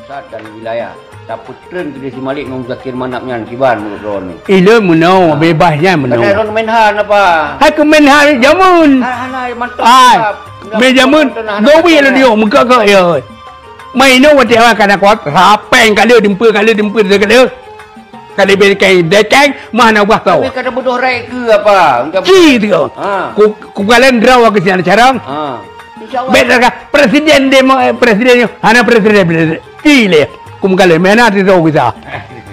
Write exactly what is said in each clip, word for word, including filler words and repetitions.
Pusat dan wilayah. Tapeutreun keudeh si Malik ngon Zakir Manab nyan kiban meunurot droeneuh? Ilôn meunoe, beubaih nyan meunoe. Kadang droeneuh Menhan apa? Hai keu Menhan jameun. Hana, hana mantong. Ai, meujameun gobi lôn diok muka keu ya. Mai inoe watèe awai kana kuat, rapeng kali, deumpeu kali, deumpeu kali. Kali beri kai dekeng, mah na ubah tau. Tapi kada bodoh rai ke apa? Ci tu. Ha. Ku, ku kalian draw ke sinan carang. Ha. Insya Allah. Bet dah presiden demo, eh, presiden nyoe. Hana presiden, presiden. Ci le. Ku mengkali mana tu tahu kita.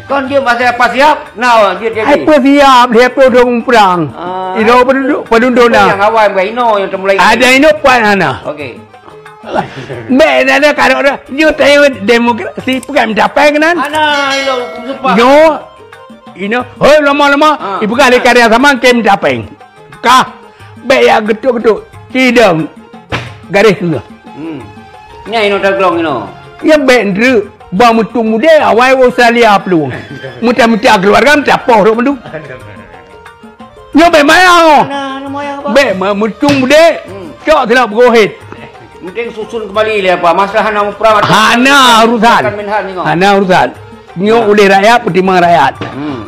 Kon dia masa apa siap? Nah, dia jadi. Hai apa siap, dia tu dong perang. Ah. Ino penduduk, penduduk Yang nah. Awal bukan ino yang temulai. Ada ino pan ana. Okey. Bèk dah ada karok dah. Nyoe tayue demokrasi peugah minta pèng nan. Ana ilo sumpah. Nyoe ino, hoi lama-lama, ah, ipeugah lé karya sama ke minta pèng. Kah, bèk ya getuk-getuk. Sidang. Garéh keu. Hmm. Nya ino taglong ino. Ya bèk ndreuk, ba mutung mudé awai Australia plueng. Muta-muta keluarga minta poh rot mandu. Nyoe bèk maya. Nah, nah, maya apa? Bèk ma-, mutung budé. Hmm. Cok silap gohit. Penting susun kembali le apa? Masalah hana muprang atau hana urusan. Bukan Menhan ni, kok. Hana urusan. Nyoe uleh rakyat, peutimang rakyat. Hmm.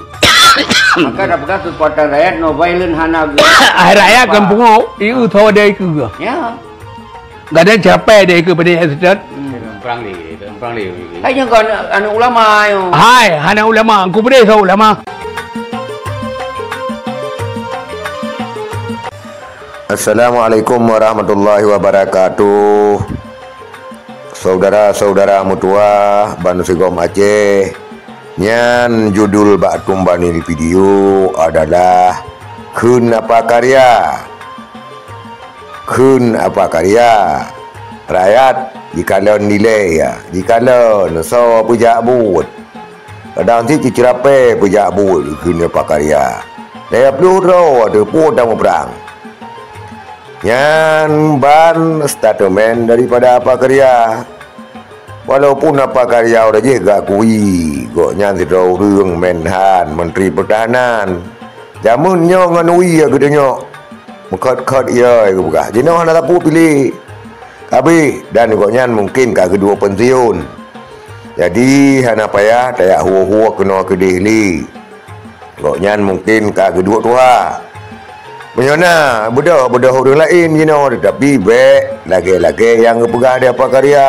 Maka dah pegang kekuatan rakyat, no violent hana. Ai rakyat kan pungo, ieu tho dai keu. Ya. Gadang capai deh ke pada accident. Hmm. Perang ni, perang ni. Hai nyang kau anak, anak ulama yo. Hai, anak ulama, aku boleh kau ulama. Assalamualaikum warahmatullahi wabarakatuh. Saudara-saudara meutuwah bansigom Aceh, nyan judul bak tumbani video adalah Kheun Apa Karya. Kheun apa karya? Rakyat jikalon nilai ya, jikalon soe peujak buet. Kadang cit cicrape peujak buet kheun apa karya. Daya ploh droe teuh pun tamuprang. Nyan ban statement daripada apa karya. Walaupun apa karya udah jih gak kui, gobnyan sidroe ureuëng Menhan, Menteri Pertahanan. Jameun nyoe ngon wie geutanyoe. Meukhot-khot ie geupeugah, jinoe hana sapeue piléh. Habéh dan gobnyan mungken ka geuduek pensiun. Jadi hana payah tajak huwoe-huwoe keunoe keudeh lé. Gobnyan mungken ka geuduek tuha. Meunyoe na beudôh-beudôh ureuëng laén jinoe, teutapi bék lagée-lagée nyang geupeugah di apa karya.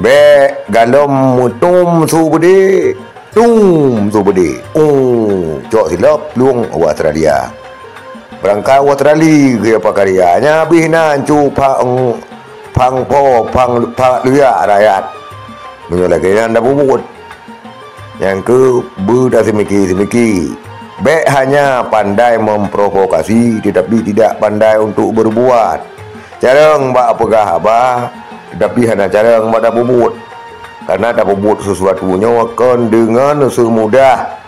Bék galom meutum su beudé, tum su beudé. Oh, cok silop plueng u Australia. Beurangkat u Australia geuh apa karya. Nyan habéh na ancu phang, phang po, phang, phang luyak rakyat. Meunyoe lagée nyan tapubuet. Nyang keu beuta seumiki-seumiki. Bék hanya pandai memprovokasi, tetapi tidak pandai untuk berbuat. Carông bak peugah haba, tetapi hana carông bak tapubuet. Karena tapubuet sesuatu nyoe kon deungon seumudah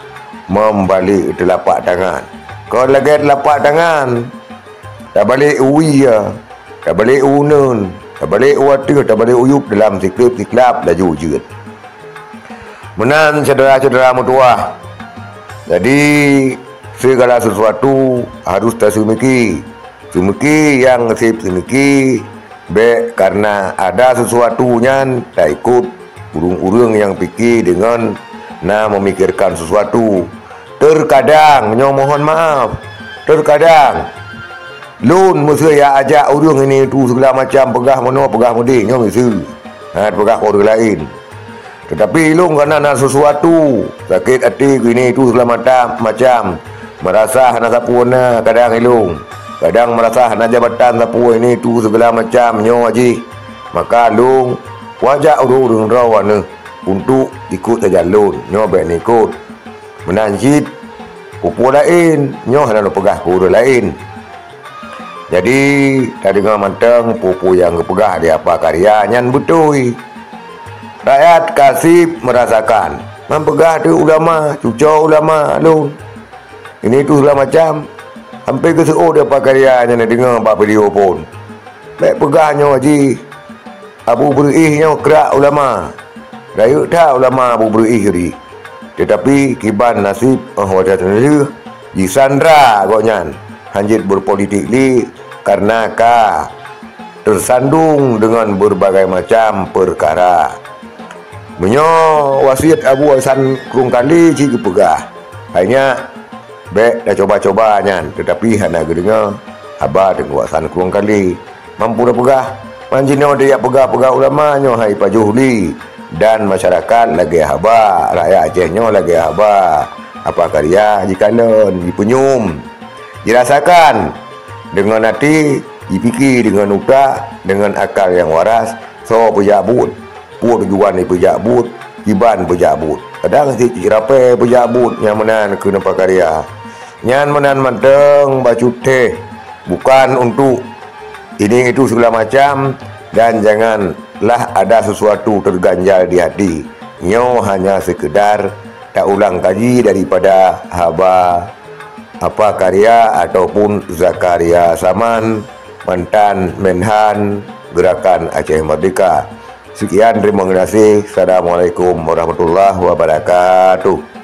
membalek telapak tangan. Kon lagée telapak tangan, tabalek u wie, tabalek u uneun, tabalek u ateueh, tabalek u yup dalam siklab-siklab laju jeuet. Meunan syedara-syedara meutuwah. Jadi, segala sesuatu harus taseumiki. Seumiki nyang seb seumiki, bék karena ada sesuatu nyan taikot ureuëng-ureuëng nyang pike deungon na memikirkan sesuatu. Terkadang, nyoe mohon maaf, terkadang lôn meuseu ya ajak ureuëng ini itu segala macam peugah meunoe, peugah meudeh, nyoe meuseu. Ha, peugah ureuëng laén. Tetapi ilong kana na sesuatu, sakét até keu ini itu segala mata-, macam, meurasa hana sapeue na kadang ilong, kadang meurasa hana jabatan sapeue ini itu segala macam nyoe jih. Maka long wajak ureuëng-ureuëng droe aneuëk untuk ikot sajan lôn, nyoe bék nikot. Meunan cit peue-peue laén, nyoe hana lôn peugah keu ureuëng laén. Jadi, tadeungoe mantong peue-peue nyang geupeugah di apa karya nyan beutôi. Rakyat ka seb meurasakan, man peugah teuh ulama, cuco ulama lôn. Ini tu segala macam. Sampai geuseuôt di apa karya nyan deungoe bak video phon. Bék peugah nyoe jih. Abu Beureuih nyoe krak ulama. Rayeuk that ulama Abu Beureuih jih. Teutapi kiban naseb óh watée teuneuh jisandra gobnyan hanjeuet beupolitik lé kareuna ka teusandong deungon beureubagai macam peukara. Meunyoe wasiet Abu Hasan Krueng Kali cit geupeugah, hai nyak, bék tacoba-coba nyan, teutapi hana geudeungoe haba Teungku Hasan Krueng Kali. Mampu tapeugah, man jinoe tajak peugah-peugah ulama nyoe hai pajoh li dan masyarakat lagée haba, rakyat Aceh nyoe lagée haba, apa karya jikalon, jipeunyum, jirasakan deungon até, jipike deungon utak, deungon akal nyang waras, soe peujak buet, peue tujuan jipeujak buet, kiban peujak buet. Kadang cit rapée peujak buet nyang meunan keuneuk pakarya. Nyan meunan mantong bacut teh, bukan untuk ini itu segala macam, dan janganlah ada sesuatu terganjal di hati. Nyoe hanya sekedar taulang kaji daripada haba apa karya ataupun Zakaria Saman, mantan Menhan Gerakan Aceh Merdeka. Sekian, terima kasih. Assalamualaikum warahmatullahi wabarakatuh.